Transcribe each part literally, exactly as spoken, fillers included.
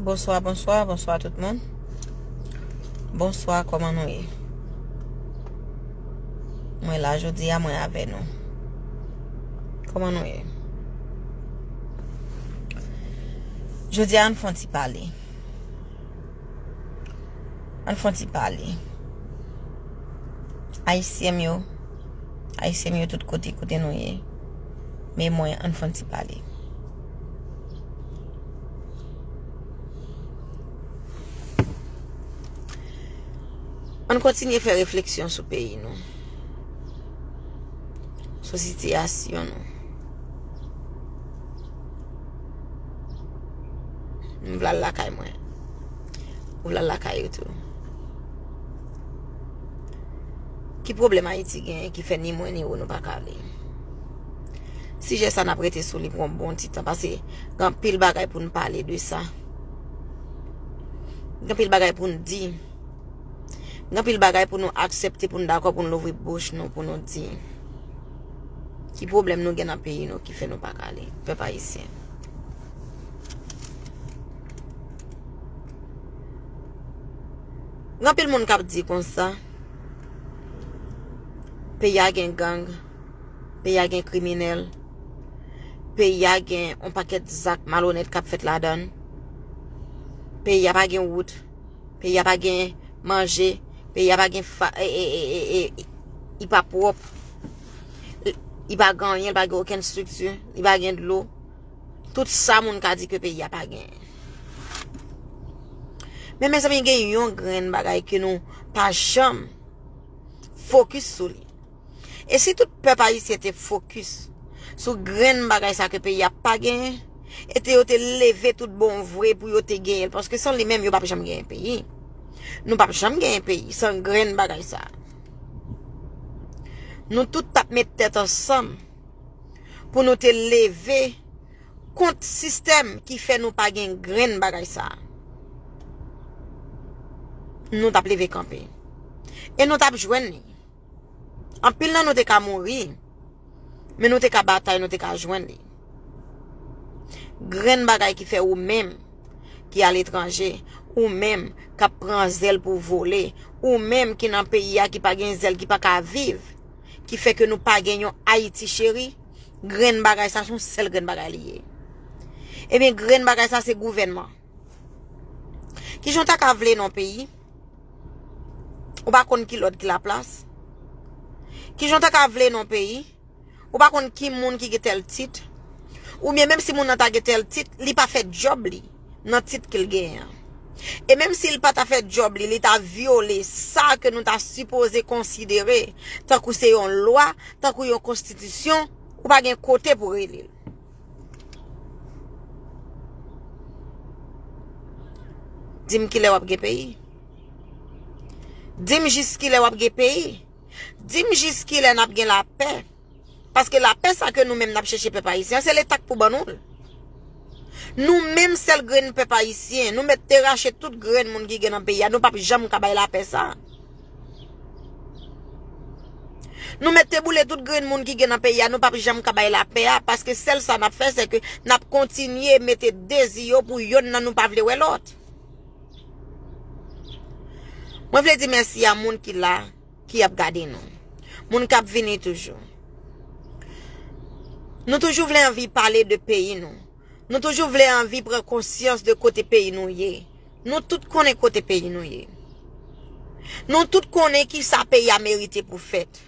Bonswa, bonswa, bonswa tout moun. Bonswa, kòman nou ye? Mwen la jodi a, mwen avè nou. Kòman nou ye? Jodi a, ann fè yon ti pale. Ann fè yon ti pale. Ayisyen m yo, Ayisyen m yo tout kote, kote nou ye. Men mwen, ann fè yon ti pale. Ann kontinye fè refleksyon sou peyi nou, sou sitiyasyon nou. M vle al lakay mwen. Ou vle al lakay ou tou. Ki pwoblèm Ayiti genyen ki fè ni mwen ni ou nou pa ka ale? Sijè sa n ap rete sou li pou yon bon ti tan, paske gen anpil bagay pou n pale de sa. Gen anpil bagay pou n di. Gen anpil bagay pou nou aksepte, pou n dakò, pou n louvri bouch nou, pou nou di. Ki pwoblèm nou gen nan peyi nou ki fè nou pa ka ale, pèp ayisyen? Gen anpil moun k ap di konsa, peyi a gen gang, peyi a gen kriminèl, peyi a gen yon pakèt zak malonèt k ap fèt ladan l, peyi a pa gen wout, peyi a pa gen manje, peyi a pa gen fa, e, e, e, e, e, li pa pwòp, li pa gen anyen, li pa gen okenn estrikti, li pa gen dlo. Tout sa moun ka di ke peyi a pa gen. Men mezanmi, gen yon grenn bagay ke nou pa janm fokis sou li. E si tout pèp ayisyen te fokis sou grenn bagay sa ke peyi a pa genyen, e te yo te leve tout bon vre pou yo te genyen l, paske san li menm yo p ap janm genyen peyi. Nou p ap janm genyen peyi san grenn bagay sa. Nou tout t ap met tèt ansanm pou nou te leve kont sistèm ki fè nou pa gen grenn bagay sa. Nou t ap leve kanpe. E nou t ap jwenn li. Anpil nan nou te ka mouri, men nou te ka batay, nou te ka jwenn li. Grenn bagay ki fè ou menm ki aletranje, ou menm k ap pran zèl pou vole, ou menm ki nan peyi a ki pa gen zèl, ki pa ka viv, ki fè ke nou pa gen yon Ayiti cheri, grenn bagay sa, se yon sèl grenn bagay li ye. Ebyen, grenn bagay sa, se gouvènman. Kijan w ta ka vle nan yon peyi, ou pa konn ki lòd ki laplas? Kijan w ta ka vle nan yon peyi, ou pa konn ki moun ki gen tèl tit? Oubyen menm si moun nan ta gen tèl tit, li pa fè djòb li nan tit ke l genyen an. E menm si l pa ta fè djòb li, li ta vyole sa ke nou ta sipoze konsidere tankou se yon lwa, tankou yon konstitisyon, ou pa gen kote pou rele l. Di m kilè w ap gen peyi. Di m jis kilè w ap gen peyi. Di m jis kilè n ap gen lapè. Paske lapè sa ke nou menm n ap chèche pèp ayisyen an, se Leta k pou ban nou l. Nou menm sèl grenn pèp ayisyen, nou mèt te rache tout grenn moun ki gen nan peyi a, nou p ap janm ka bay lapè sa. Nou mèt te boule tout grenn moun ki gen nan peyi a, nou p ap janm ka bay lapè a, paske sèl sa n ap fè, se ke n ap kontinye mete de zye pou yonn nan nou pa vle wè lòt. Mwen vle di mèsi a moun ki la, ki ap gade nou. Moun k ap vini toujou. Nou toujou vle anvi pale de peyi nou. Nou toujou vle anvi pran konsyans de kote peyi nou ye. Nou tout konnen kote peyi nou ye. Nou tout konnen kisa peyi a merite pou fèt.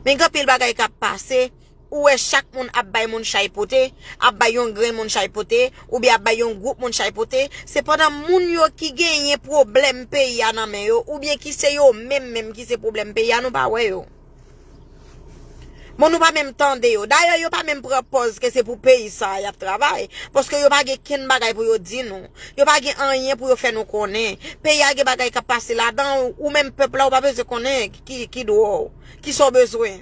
Men gen anpil bagay k ap pase, ou wè chak moun ap bay moun chay pote, ap bay yon grenn moun chay pote, oubyen ap bay yon gwoup moun chay pote. Sepandan, moun yo ki genyen pwoblèm peyi a nan men yo, oubyen ki se yo menm menm ki se pwoblèm peyi a, nou pa wè yo. Bon, nou pa menm tande yo. Dayè, yo pa menm pran pòz ke se pou peyi sa a y ap travay. Paske yo pa gen kenn bagay pou yo di nou. Yo pa gen anyen pou yo fè nou konnen. Peyi a gen bagay k ap pase ladan, ou menm pèp la, ou pa bezwen konnen ki, ki dwa w, ki sa w bezwen.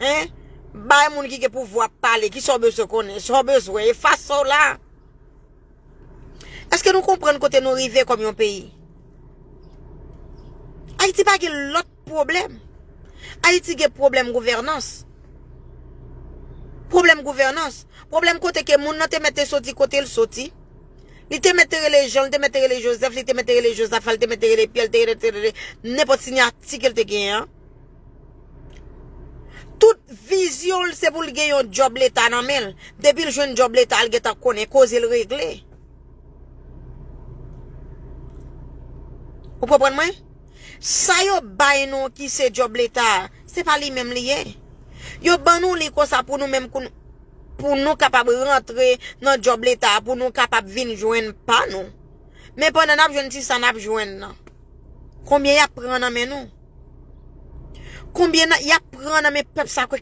Hein? Bay moun ki gen pouvwa pale, ki sa w bezwen konnen, sa w bezwen, e fas sa w la. Èske nou konprann kote nou rive kòm yon peyi? Ayiti pa gen lòt pwoblèm. Ayiti gen pwoblèm gouvènans. Pwoblèm gouvènans. Pwoblèm kote ke moun nan te mèt te soti kote l soti. Li te mèt te rele Jan, li te mèt te rele Jozèf, li te mèt te rele Jozafa, li te mèt te rele Pyè, li te mèt te rele nenpòt sinyati ke l te genyen an. Tout vizyon l se pou l gen yon djòb leta nan men l. Depi l jwenn djòb leta, l gentan konnen koze l regle. Ou konprann mwen? Sa yo bay nou ki se djòb leta, se pa li menm li ye. Yo ban nou li konsa pou nou menm, pou nou, pou nou kapab rantre nan djòb leta, pou nou kapab vin jwenn pa nou. Men pandan n ap jwenn ti sa n ap jwenn nan, konbyen y ap pran nan men nou? Konbyen nan, y ap pran nan men pèp sa ke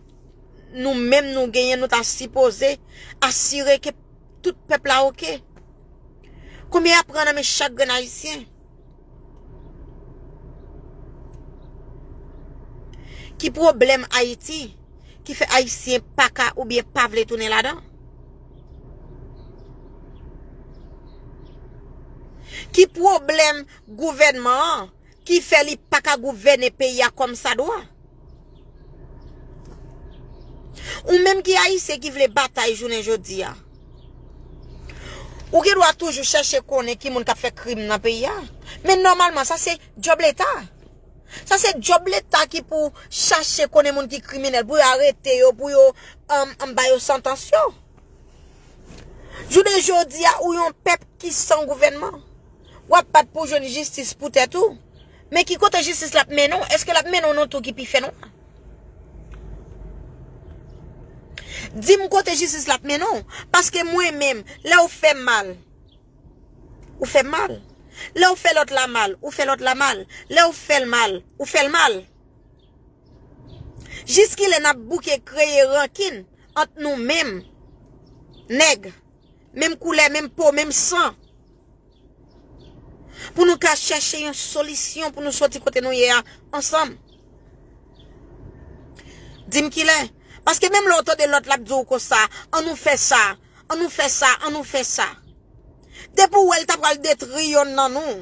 nou menm nou genyen, nou ta sipoze asire ke tout pèp la oke? Konbyen y ap pran nan men chak grenn Ayisyen? Ki pwoblèm Ayiti ki fè Ayisyen pa ka oubyen pa vle tounen ladan? Ki pwoblèm gouvènman an ki fè li pa ka gouvène peyi a kòmsadwa? Ou menm ki Ayisyen ki vle batay jounen jodi a, ou gen dwa toujou chèche konnen ki moun k ap fè krim nan peyi a. Men nòmalman, sa se djòb leta. Sa se djòb leta ki pou chache konnen moun ki kriminèl, pou yo arete yo, pou yo, um, um, ba yo santans yo. Jounen jodi a, ou yon pèp ki san gouvènman. W ap bat pou jwenn jistis pou tèt ou. Men ki kote jistis la ap mennen w? Èske l ap mennen w nan tou ki pi fè nwa? Di m kote jistis la ap mennen w. Paske mwen menm, lè w fè m mal, ou fè m mal. Lè w fè lòt la mal, ou fè lòt la mal. Lè w fè l mal, ou fè l mal. Jiskilè n ap bouke kreye rankin ant nou menm nèg, menm koulè, menm po, menm san, pou nou ka chèche yon solisyon pou nou soti kote nou ye a ansanm? Di m kilè. Paske menm lè w tande lòt la ap di w konsa, "An nou fè sa, an nou fè sa, an nou fè sa." Depi w wè l ta pral detri yonn nan nou,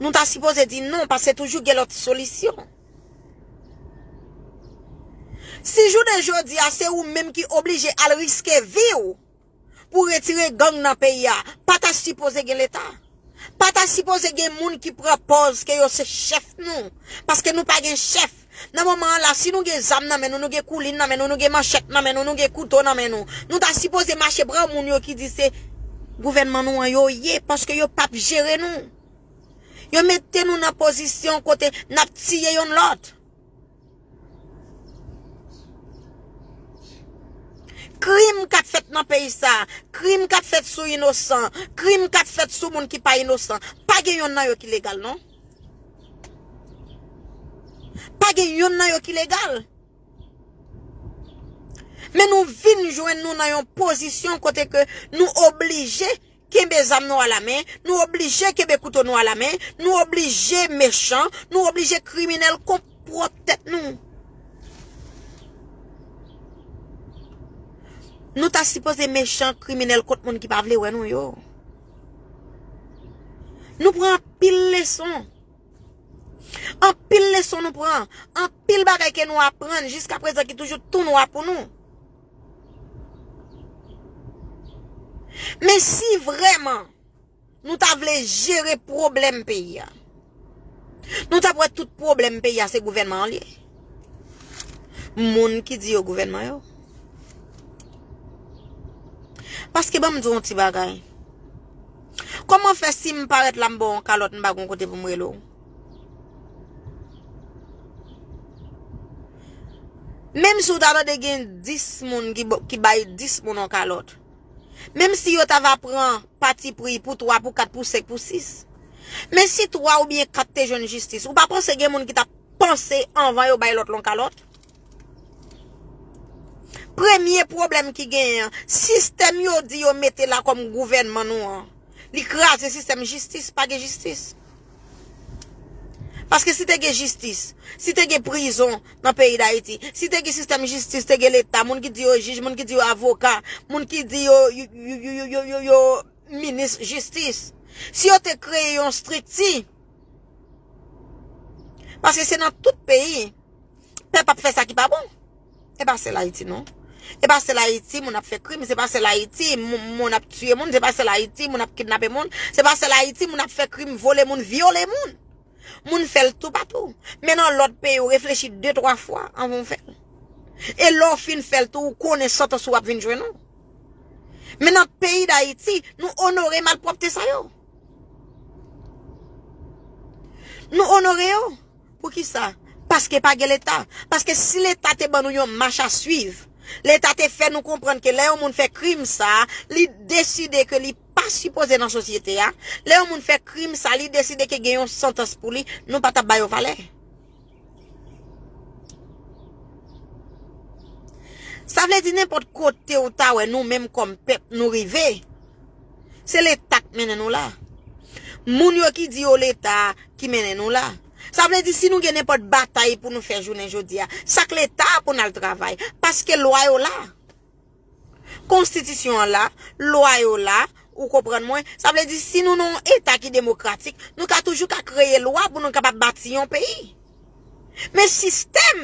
nou ta sipoze di non, paske toujou gen lòt solisyon. Si jounen jodi a se ou menm ki oblije al riske vi w pou retire gang nan peyi a, pa ta sipoze gen leta. Pa ta sipoze gen moun ki pran pòz ke yo se chèf nou. Paske nou pa gen chèf. Nan moman an la, si nou gen zam nan men nou, nou gen koulin nan men nou, nou gen manchèt nan men nou, nou gen kouto nan men nou, nou ta sipoze mache pran moun yo ki di se gouvènman nou an yo ye, paske yo p ap jere nou. Yo mete nou nan pozisyon kote n ap tiye yonn lòt. Krim k ap fèt nan peyi sa, krim k ap fèt sou inosan, krim k ap fèt sou moun ki pa inosan, pa gen yonn nan yo ki legal, non. Pa gen yonn nan yo ki legal. Men nou vin jwenn nou nan yon pozisyon kote ke nou oblije kenbe zam nou alamen, nou oblije kenbe kouto nou alamen, nou oblije mechan, nou oblije kriminèl kont pwòp tèt nou. Nou ta sipoze mechan, kriminèl kont moun ki pa vle wè nou yo. Nou pran anpil leson. Anpil leson nou pran. Anpil bagay ke nou aprann jiska prezan ki toujou tou nwa pou nou. Men si vrèman nou ta vle jere pwoblèm peyi a, nou t ap wè tout pwoblèm peyi a se gouvènman an l ye. Moun ki di yo gouvènman yo. Paske ban m di w yon ti bagay. Kòman fè si m parèt la m ba w yon kalòt m pa gen yon kote pou m rele w? Menm si w ta tande gen dis moun ki, ki bay dis moun yon kalòt, menm si yo ta va pran patipri pou twa, pou kat, pou senk, pou sis, men si twa oubyen kat te jwenn jistis, ou pa panse gen moun ki t ap panse anvan yo bay lòt la yon kalòt? Premye pwoblèm ki genyen an, sistèm yo di yo mete la kòm gouvènman nou an, li kraze sistèm jistis, pa gen jistis. Paske si te gen jistis, si te gen prizon nan peyi Dayiti, si te gen sistèm jistis, te gen leta, moun ki di yo jij, moun ki di yo avoka, moun ki di yo, yo, yo minis jistis, si yo te kreye yon estrikti, paske se nan tout peyi, pèp ap fè sa ki pa bon. E pa sèl Ayiti, non. E pa sèl Ayiti moun ap fè krim, se pa sèl Ayiti moun, moun ap tiye moun, se pa sèl Ayiti moun ap kidnape moun, se pa sèl Ayiti moun ap fè krim, vole moun, vyole moun. Moun fè l toupatou. Men nan lòt peyi, w reflechi de twa fwa anvan w fè l. E lè w fin fè l tou, ou konnen santans ou ap vin jwenn ou. Men nan peyi Dayiti, nou onore malpwòpte sa yo. Nou onore yo. Poukisa? Paske pa gen Leta. Paske si Leta te ban nou yon mach a swiv, Leta te fè nou konprann ke lè yon moun fè krim sa, li deside ke li pa sipoze nan sosyete a, lè yon moun fè krim sa, li deside ke gen yon santans pou li, nou pa t ap ba yo valè. Sa vle di nenpòt kote w ta wè nou menm kòm pèp nou rive, se Leta k mennen nou la. Moun yo ki di yo Leta ki mennen nou la. Sa vle di si nou gen nenpòt batay pou nou fè jounen jodi a, sa k Leta pou n al travay? Paske lwa yo la. Konstitisyon an la, lwa yo la, ou konprann mwen? Sa vle di si nou nan yon eta ki demokratik, nou ka toujou ka kreye lwa pou nou kapab bati yon peyi. Men sistèm,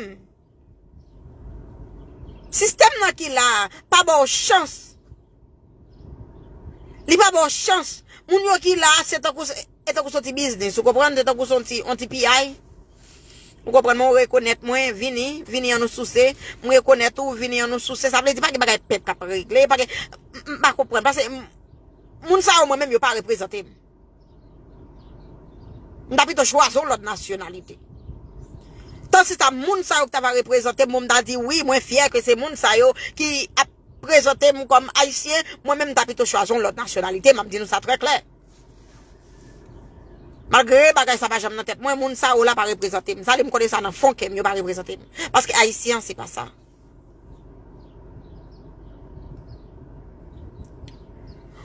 sistèm nan ki la a, pa ba w chans. Li pa ba w chans. Moun yo ki la a, se tankou, e tankou se yon ti biznis, ou konprann? Se tankou se yon ti, yon ti piyay. Ou konprann mwen, ou rekonèt mwen, vini, vini ann nou souse. M rekonèt ou, vini ann nou souse. Sa vle di pa gen bagay pèp k ap regle, pa gen, m, m pa konprann. Paske m, moun sa yo mwen menm yo pa reprezante m. M ta pito chwazi yon lòt nasyonalite. Tansi ta moun sa yo ki ta va reprezante m, mwen m ta di wi, mwen fyè ke se moun sa yo ki ap prezante m kòm ayisyen, mwen menm m ta pito chwazi yon lòt nasyonalite, m ap di nou sa trè klè. Malgre bagay sa pa janm nan tèt mwen, moun sa yo la pa reprezante m. Sa li m konnen sa nan fon kè m, yo pa reprezante m. Paske ayisyen an se pa sa.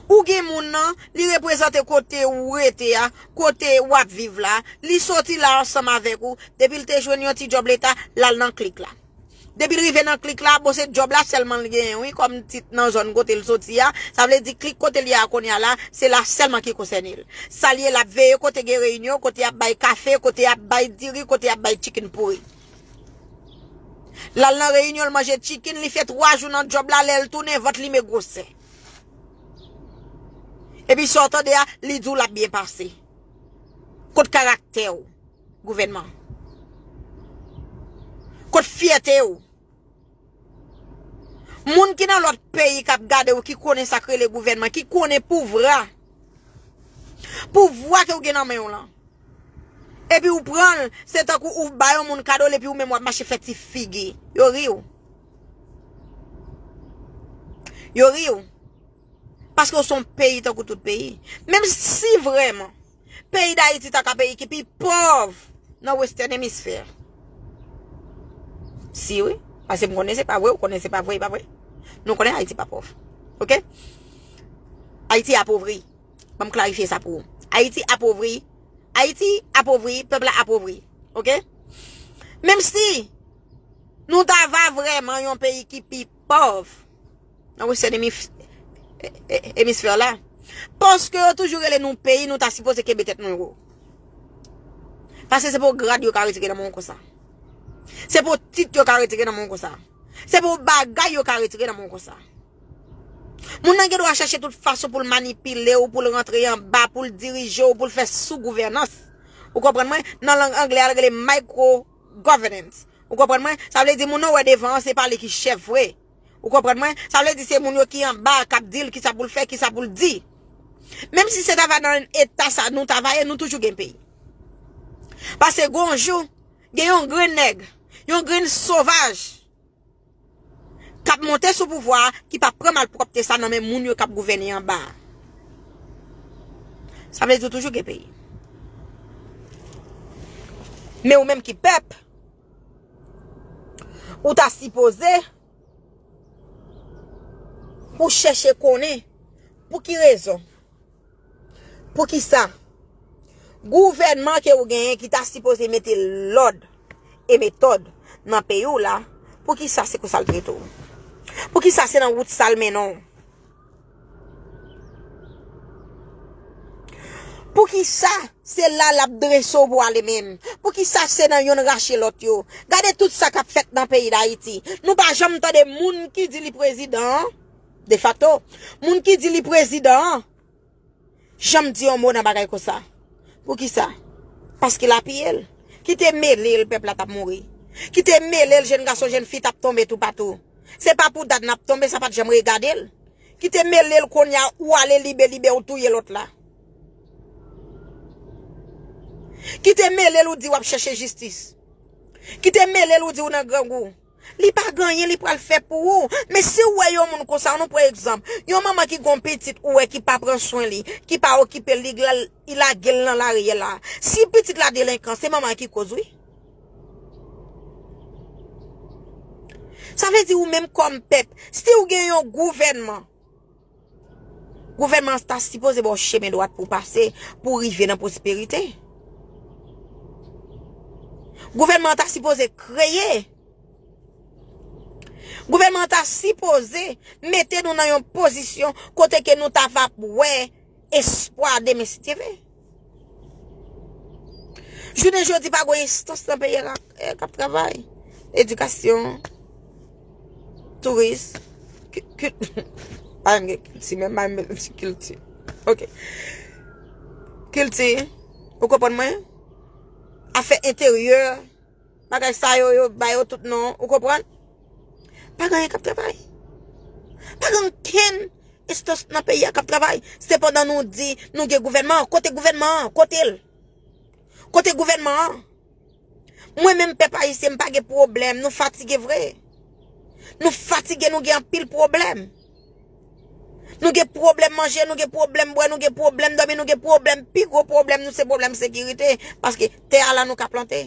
Ou gen moun nan, li reprezante kote ou rete a, kote w ap viv la, li soti la ansanm avèk ou, depi l te jwenn yon ti djòb leta, l al nan klik la. Depi l rive nan klik la, bon, se djòb la sèlman l genyen, wi, kòm tit nan zòn kote l soti a. Sa vle di klik kote l ye a kounye a la, se la sèlman ki konsène l. Sa l ye, l ap veye kote gen reyinyon, kote y ap bay kafe, kote y ap bay diri, kote y ap bay chicken pouri. L al nan reyinyon, l manje chicken, li fè twa jou nan djòb la, lè l tounen, vant li met gwosè. Epi sa w tande a, li di w l ap byen pase. Kot karaktè w, gouvènman? Kot fyète w? Moun ki nan lòt peyi k ap gade w, ki konnen sa k rele gouvènman, ki konnen pouvwa, pouvwa ke w gen nan men w lan. Epi ou pran l, se tankou ou ba yon moun kado l, epi ou menm w ap mache fè ti figi. Yo ri w. Yo ri w. Paske w se yon peyi tankou tout peyi. Menm si vrèman peyi Dayiti ta ka peyi ki pi pòv nan Western Hemisphere. Si wi. Paske m konnen se pa vre, ou konnen se pa vre, e pa vre? Nou konnen Ayiti pa pòv. Oke? Ayiti apovri. Ban m klarifye sa pou ou. Ayiti apovri. Ayiti apovri, pèp la apovri. Oke? Menm si nou ta va vrèman yon peyi ki pi pòv nan Western Hemif-, e, e, Emisfè la, paske yo toujou rele nou peyi, nou ta sipoze kenbe tèt nou wo. Paske se pou grad yo ka retire nan men w konsa. Se pou tit yo ka retire nan men w konsa. Se pou bagay yo ka retire nan men w konsa. Moun nan gen dwa chèche tout fason pou l manipile w, pou l rantre anba, pou l dirije w, pou l fè sou gouvènans. Ou konprann mwen? Nan lang anglè a, l rele micro governance. Ou konprann mwen? Sa vle di moun nan wè devan an, se pa li ki chèf vre. Ou konprann mwen? Sa vle di se moun yo ki anba k ap di l kisa pou l fè, kisa pou l di. Menm si se ta va nan eta sa nou ta va ye, nou toujou gen peyi. Paske gon jou, gen yon grenn nèg, yon grenn sovaj k ap monte sou pouvwa a, ki p ap pran malpwòpte sa nan men moun yo k ap gouvène anba a. Sa vle di w toujou gen peyi. Men ou menm ki pèp, ou ta sipoze pou chèche konnen pou ki rezon, pou ki sa gouvènman ke ou genyen ki ta sipoze mete lòd e metòd nan peyi w la, pou ki sa se konsa l trete w? Pou ki sa se nan wout sa l mennen w? Pou ki sa Se la l ap drese w pou ale menm. Poukisa se nan yonn rache lòt yo? Gade tout sa k ap fèt nan peyi Dayiti. Nou pa janm tande moun ki di li prezidan an. Defakto, moun ki di li prezidan an, janm di yon mo nan bagay konsa. Poukisa? Paske l apiye l. Kite mele l, pèp la t ap mouri. Kite mele l, jèn gason, jèn fi t ap tonbe toupatou. Se pa pou dat n ap tonbe, sa pa t janm regade l. Kite mele l kounye a, ou ale libe libe, ou touye lòt la. Kite mele l, ou di w ap chèche jistis. Kite mele l, ou di w nan grangou. Li pa gen anyen li pral fè pou ou. Men si w wè yon moun konsa, nou pran egzanp, yon manman ki gen yon pitit ou wè ki pa pran swen li, ki pa okipe l, li, li lage l nan lari a la. Si pitit la delenkan, se manman ki koz wi. Sa vle di ou menm kòm pèp, si w gen yon gouvènman, gouvènman an ta sipoze ba w chemen dwat pou w pase, pou w rive nan pwosperite. Gouvènman an ta sipoze kreye. Gouvènman an ta sipoze mete nou nan yon pozisyon kote ke nou ta va wè espwa demen si Dye vle. Jounen jodi pa gen enstans nan peyi a k ap, eh, k ap travay. Edikasyon, touris, ki, ki, pa menm gen kilti, menm pa menm gen kilti. Ok. Kilti, ou konprann mwen? Afè enteryè, bagay sa yo, yo ba yo tout non, ou konprann? Pa gen anyen k ap travay. Pa gen okenn enstans nan peyi a k ap travay. Sepandan nou di nou gen gouvènman an. Kote gouvènman an? Kote l? Kote gouvènman an? Mwen menm pèp ayisyen, m pa gen pwoblèm, nou fatige vre. Nou fatige, nou gen anpil pwoblèm. Nou gen pwoblèm manje, nou gen pwoblèm bwè, nou gen pwoblèm dòmi, nou gen pwoblèm, pi gwo pwoblèm nou se pwoblèm sekirite, paske tè a la nou ka plante.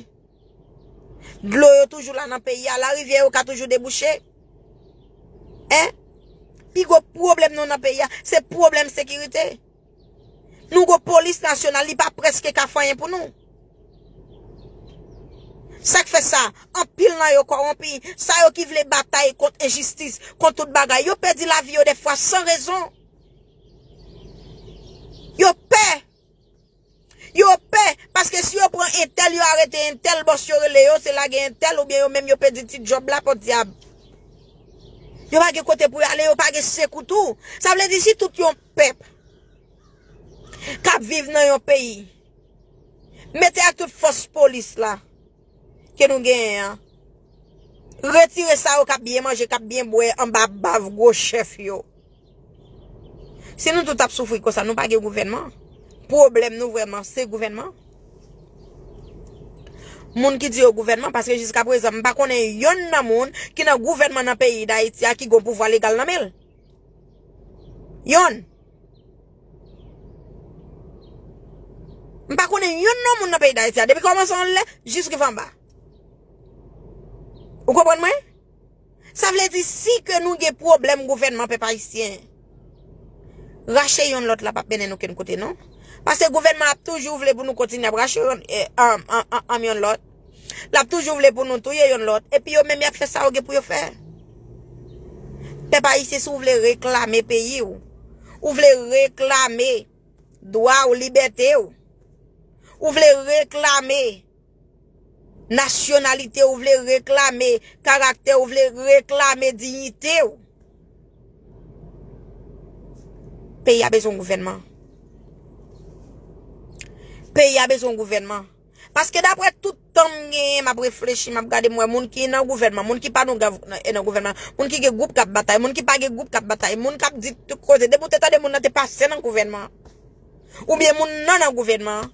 Dlo yo toujou la nan peyi a, larivyè yo ka toujou debouche. Hein? Pi gwo pwoblèm nou nan peyi a, se pwoblèm sekirite. Nou gon polis nasyonal, li pa prèske ka fè anyen pou nou. Sa k fè sa, anpil nan yo kòwonpi, sa yo ki vle batay kont enjistis, kont tout bagay, yo pèdi lavi yo dèfwa san rezon. Yo pè. Yo pè, paske si yo pran entèl, yo arete entèl, bòs yo rele yo, se lage entèl, oubyen yo menm yo pèdi ti djòb la, podyab. Yo pa gen kote pou y ale, yo pa gen sekou tou. Sa vle di si tout yon pèp k ap viv nan yon peyi, mete ak tout fòs polis la ke nou genyen an, retire sa yo k ap byen manje, k ap byen bwè anba bav gwo chèf yo. Si nou tout ap soufri konsa, nou pa gen gouvènman. Pwoblèm nou vrèman, se gouvènman. Moun ki di yo gouvènman, paske jiskaprezan, m pa konnen yonn nan moun ki nan gouvènman nan peyi Dayiti a ki gon pouvwa legal nan men l. Yonn. M pa konnen yonn nan moun nan peyi Dayiti a. Depi kòmanse anlè, jis rive anba. Ou konprann mwen? Sa vle di si ke nou gen pwoblèm gouvènman pèp ayisyen, rache yonn lòt la p ap mennen nou kenn kote non. Paske gouvènman ap toujou vle pou nou kontinye ap rache yonn, eh, anm, anm, anm, anm yonn lòt. L ap toujou vle pou nou touye yonn lòt. Epi yo menm y ap fè sa yo gen pou yo fè. Pèp ayisyen, si w vle reklame peyi w, ou vle reklame dwa w, libète w, ou vle reklame nasyonalite, ou vle reklame karaktè, ou vle reklame diyite w, peyi a bezwen gouvènman. Peyi a bezwen gouvènman. Paske daprè tout tan m genyen, m ap reflechi, m ap gade, m wè moun ki nan gouvènman, moun ki pa nan gav-, nan, nan gouvènman, moun ki gen gwoup k ap batay, moun ki pa gen gwoup k ap batay, moun k ap di tout koze. Depi w te tande moun nan te pase nan gouvènman, oubyen moun nan nan gouvènman,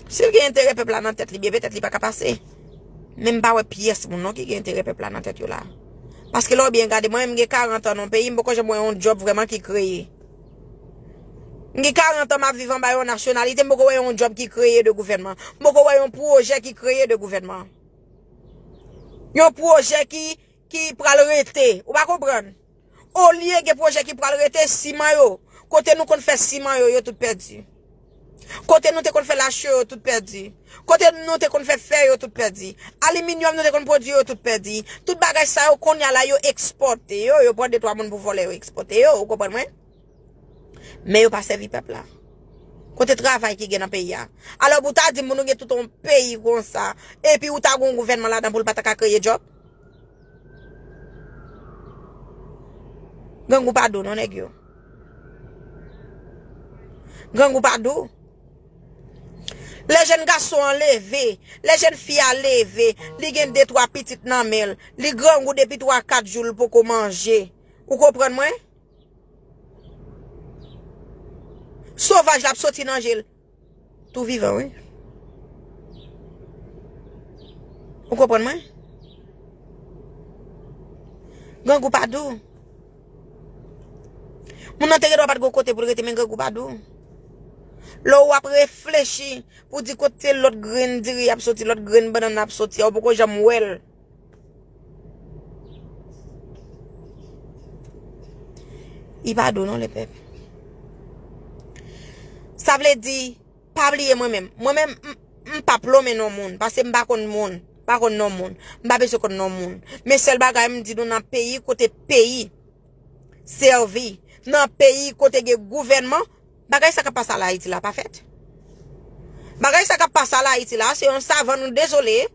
si l gen enterè pèp la nan tèt li, byen petèt li pa ka pase. Men m pa wè pyès moun non ki gen enterè pèp la nan tèt yo la. Paske lè w byen gade, mwen menm m gen karant an nan yon peyi, m poko janm wè yon djòb vrèman ki kreye. M gen karant an, m ap viv anba yon nasyonalite, m poko wè yon djòb ki kreye de gouvènman. M poko wè yon pwojè ki kreye de gouvènman. Yon pwojè ki, ki pral rete. Ou pa konprann? Olye gen pwojè ki pral rete, siman yo. Kote nou konn fè siman yo, yo tout pèdi. Kote nou te konn fè lache yo, tout pèdi. Kote nou te konn fè fè yo, tout pèdi. Aliminyòm nou te konn pwodui yo, tout pèdi. Tout bagay sa yo, kounye a la, yo ekspòte yo, yo pran de twa moun pou vòlè, yo ekspòte yo, ou konprann mwen? Men yo pa sèvi pèp la. Kote travay ki gen nan peyi a? Alò, pou w ta di m pou nou gen tout yon peyi konsa, epi ou ta gen yon gouvènman ladan pou l pa ta ka kreye djòb? Grangou pa dou non, nèg yo. Grangou pa dou. Lè jèn gason an leve, lè jèn fi a leve, li gen de twa pitit nan men l, li grangou depi twa kat jou l poko manje. Ou konprann mwen? Sovaj la ap soti nan je l. Tou vivan, wi. Ou konprann mwen? Grangou pa dou. Moun nan te gen dwa pa t gen kote pou l rete, men grangou pa dou. Lè w ap reflechi pou di kote lòt grenn diri ap soti, lòt grenn bannann ap soti a, ou poko janm wè l. Li pa dou non, lepèp. Sa vle di, pa bliye mwen menm. Mwen menm, m, m pa plomen non moun, paske m pa konn moun, m pa konn non moun. M pa bezwen konn non moun. Men sèl bagay m di nou nan peyi kote peyi sèvi, nan peyi kote gen gouvènman, bagay sa k ap pase al Ayiti la pa fèt. Bagay sa k ap pase al Ayiti la, se yon savann, dezole.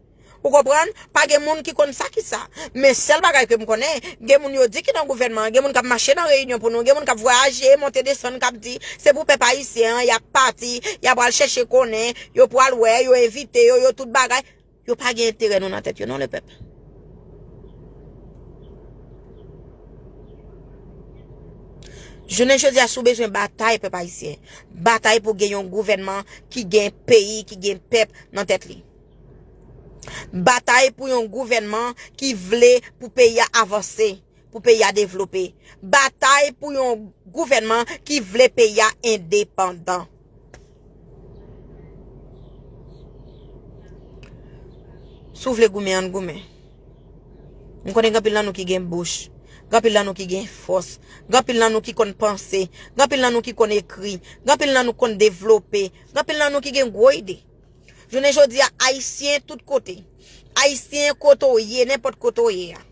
Ou konprann? Pa gen moun ki konn sa ki sa. Men sèl bagay ke m konnen, gen moun yo di ki nan gouvènman, gen moun k ap mache nan reyinyon pou nou, gen moun k ap vwayaje, monte desann, k ap di, se pou pèp ayisyen an, y ap pati, y ap al chèche konnen, yo pral wè, yo envite yo, yo tout bagay. Yo pa gen enterè nou nan tèt yo non, lepèp. Jounen jodi a, si w bezwen batay, pèp ayisyen, batay pou gen yon gouvènman ki gen peyi, ki gen pèp nan tèt li. Batay pou yon gouvènman ki vle pou peyi a avanse, pou peyi a devlope. Batay pou yon gouvènman ki vle peyi a endepandan. Si w vle goumen, ann goumen. M konnen gen anpil nan nou ki gen bouch, gen anpil nan nou ki gen fòs, gen anpil nan nou ki konn panse, gen anpil nan nou ki konn ekri, gen anpil nan nou konn devlope, gen anpil nan nou ki gen gwo ide. Jounen jodi a, Ayisyen tout kote. Ayisyen kote w ye, nenpòt kote w ye a.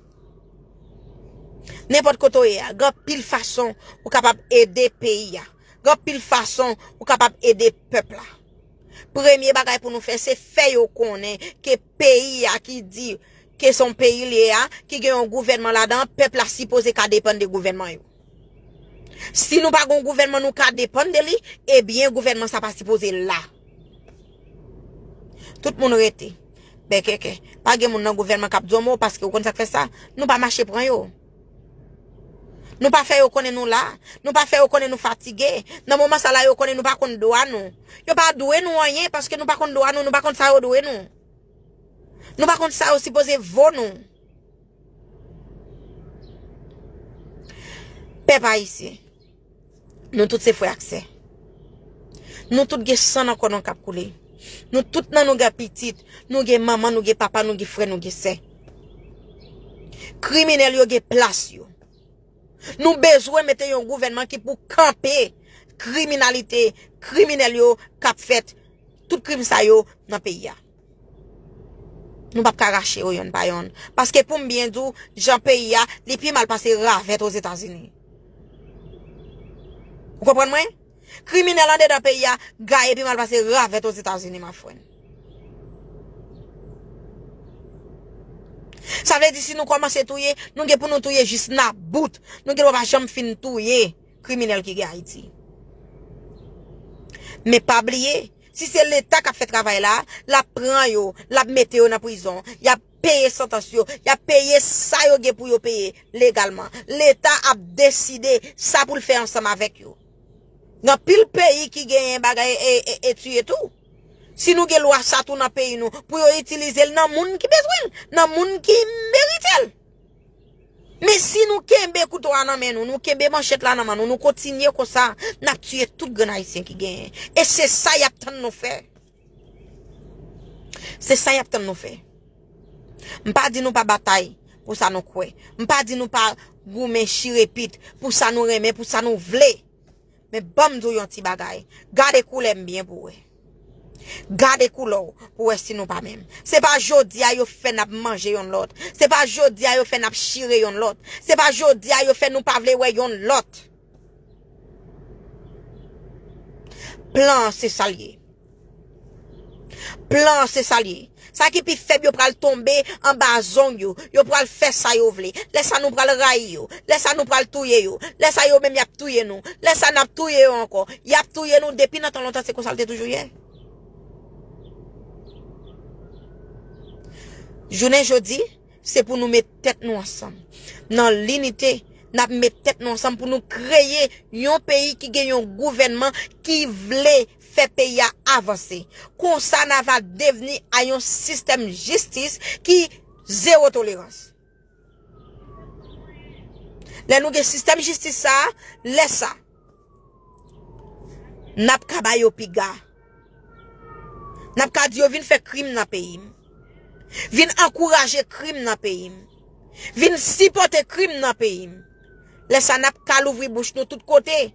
Nenpòt kote w ye a, gen anpil fason ou kapab ede peyi a. Gen anpil fason ou kapab ede pèp la. Premye bagay pou nou fè, se fè yo konnen ke peyi a ki di ke se yon peyi l ye a, ki gen yon gouvènman ladan, pèp la sipoze ka depann de gouvènman yo. Si nou pa gen yon gouvènman nou ka depann de li, ebyen gouvènman sa pa sipoze la. Tout moun rete. Bèkèkè. Pa gen moun nan gouvènman k ap di yon mo, paske ou konn sa k fè sa? Nou pa mache pran yo. Nou pa fè yo konnen nou la. Nou pa fè yo konnen nou fatige. Nan moman sa la, yo konnen nou pa konn dwa nou. Yo pa dwe nou anyen, paske nou pa konn dwa nou, nou pa konn sa yo dwe nou. Nou pa konn sa yo sipoze vo nou. Pèp ayisyen, nou tout se frè ak sè. Nou tout gen san nan kò nou k ap koule. Nou tout nan nou gen pitit, nou gen manman, nou gen papa, nou gen frè, nou gen sè. Kriminèl yo gen plas yo. Nou bezwen mete yon gouvènman ki pou kanpe kriminalite, kriminèl yo k ap fèt, tout krim sa yo nan peyi a. Nou p ap ka rache yo yonn pa yonn. Paske pou m byen di w, jan peyi a, li pi mal pase ravèt Ozetazini. Ou konprann mwen? Kriminèl andedan peyi a gaye pi mal pase ravèt Ozetazini, my friend. Sa vle di si nou kòmanse touye, nou gen pou nou touye jis nan bout. Nou gen dwa pa janm fin touye kriminèl ki gen Ayiti. Men pa bliye, si se Leta k ap fè travay la, l ap pran yo, l ap mete yo nan prizon, y ap peye santans yo, y ap peye sa yo gen pou yo peye legalman. Leta ap deside sa pou l fè ansanm avèk yo. Gen anpil peyi ki genyen bagay e, e, e tiye tou. Si nou gen lwa sa tou nan peyi nou, pou yo itilize l nan moun ki bezwen l, nan moun ki merite l. Men si nou kenbe kouto a nan men nou, nou kenbe manchèt la nan men nou, nou kontinye konsa, n ap tiye tout grenn Ayisyen ki genyen. E se sa y ap tann nou fè. Se sa y ap tann nou fè. M pa di nou pa batay pou sa nou kwè. M pa di nou pa goumen chire pit pou sa nou renmen, pou sa nou vle. Men ban m di w yon ti bagay. Gade koulè m byen pou w wè. Gade koulè w pou w wè si nou pa menm. Se pa jodi a yo fè n ap manje yonn lòt. Se pa jodi a yo fè n ap chire yonn lòt. Se pa jodi a yo fè nou pa vle wè yonn lòt. Plan an se sa l ye. Plan an se sa l ye. Sa ki pi fèb yo pral tonbe anba zong yo. Yo pral fè sa yo vle. Lè sa nou pral rayi yo. Lè sa nou pral touye yo. Lè sa yo menm y ap touye nou. Lè sa n ap touye yo ankò. Y ap touye nou depi nan tan lontan se konsa l te toujou ye. Jounen jodi, se pou nou met tèt nou ansanm. Nan linite, n ap met tèt nou ansanm pou nou kreye yon peyi ki gen yon gouvènman ki vle fè peyi a avanse. Konsa, n a va devni a yon sistèm jistis ki zewo tolerans. Lè nou gen sistèm jistis sa a, lè sa, n ap ka ba yo piga. N ap ka di yo vin fè krim nan peyi m. Vin ankouraje krim nan peyi m. Vin sipòte krim nan peyi m. Lè sa n ap ka louvri bouch nou tout kote.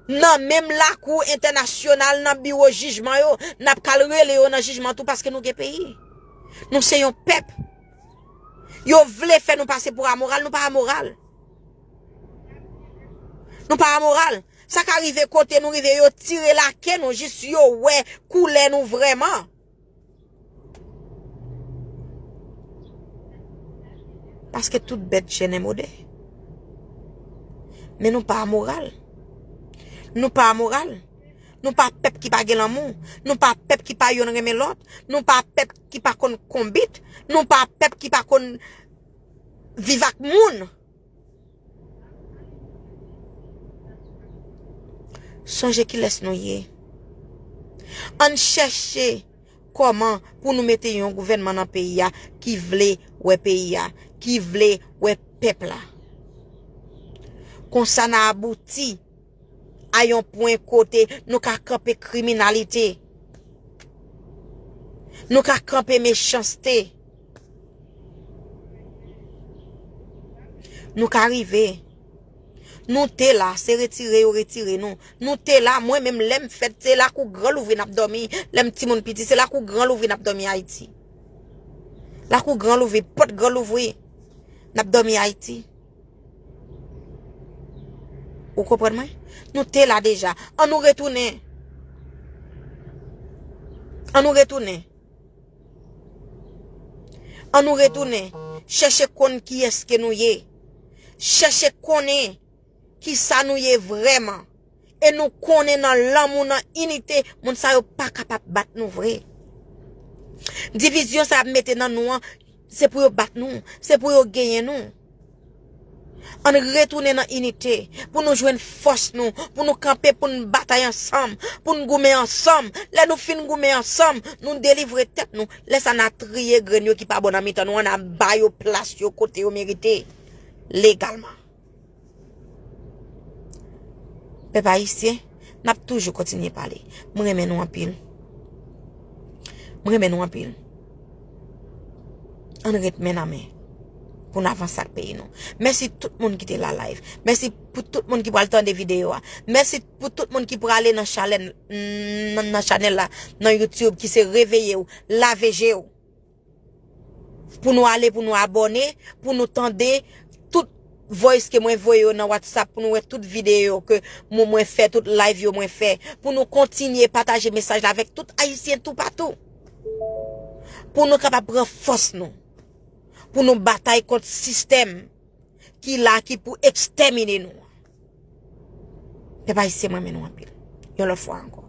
Nan menm lakou entènasyonal, nan biwo jijman yo, n ap ka al rele yo nan jijman tou paske nou gen peyi. Nou se yon pèp. Yo vle fè nou pase pou amoral, nou pa amoral. Nou pa amoral. Sa ka rive kote nou rive, yo tire lake nou jis yo wè koulè nou vrèman. Paske tout bèt jennen mode. Men nou pa amoral. Nou pa amoral. Nou pa pèp ki pa gen lanmou. Nou pa pèp ki pa yonn renmen lòt. Nou pa pèp ki pa konn konbit. Nou pa pèp ki pa konn viv ak moun. Sonje kilès nou ye. Ann chèche kòman pou nou mete yon gouvènman nan peyi a ki vle wè peyi a, ki vle wè pèp la. Konsa n a abouti a yon pwen kote nou ka kanpe kriminalite. Nou ka kanpe mechanste. Nou ka rive. Nou te la, se retire yo retire nou. Nou te la, mwen menm lè m fèt, se lakou gran louvri n ap dòmi. Lè m timoun piti, se lakou gran louvri n ap dòmi Ayiti. Lakou gran louvri, pòt gran louvri, n ap dòmi Ayiti. Ou konprann mwen? Nou te la deja. An nou retounen. An nou retounen. An nou retounen. Chèche konn kiyès ke nou ye. Chèche konnen kisa nou ye vrèman. E nou konnen nan lanmou, nan inite, moun sa yo pa kapab bat nou vre. Divizyon sa y ap mete nan nou an, se pou yo bat nou, se pou yo genyen nou. Ann retounen nan inite, pou nou jwenn fòs nou, pou nou kanpe, pou n batay ansanm, pou n goumen ansanm. Lè nou fin goumen ansanm, nou delivre tèt nou. Lè sa n a triye grenn yo ki pa bon nan mitan nou an, n a ba yo plas yo kote yo merite legalman. Pèp ayisyen, n ap toujou kontinye pale. Mwen renmen nou anpil. Mwen renmen nou anpil. Ann ret men nan men pou n avanse ak peyi nou. Mèsi tout moun ki te la live. Mèsi pou tout moun ki pral tande videyo a. Mèsi pou tout moun ki prale nan chanèl, nan, nan chanèl la, nan YouTube, ki se Reveye w, Lave je w. Pou nou ale, pou nou abòne, pou nou tande tout voice ke mwen voye yo nan WhatsApp, pou nou wè tout videyo ke mwen, mwen fè, tout live yo mwen fè, pou nou kontinye pataje mesaj la avèk tout ayisyen toupatou. Pou nou kapab pran fòs nou. Pou nou batay kont sistèm ki la, ki pou ekstèmine nou. Pèp ayisyen, mwen renmen nou anpil. Yon lòt fwa ankò.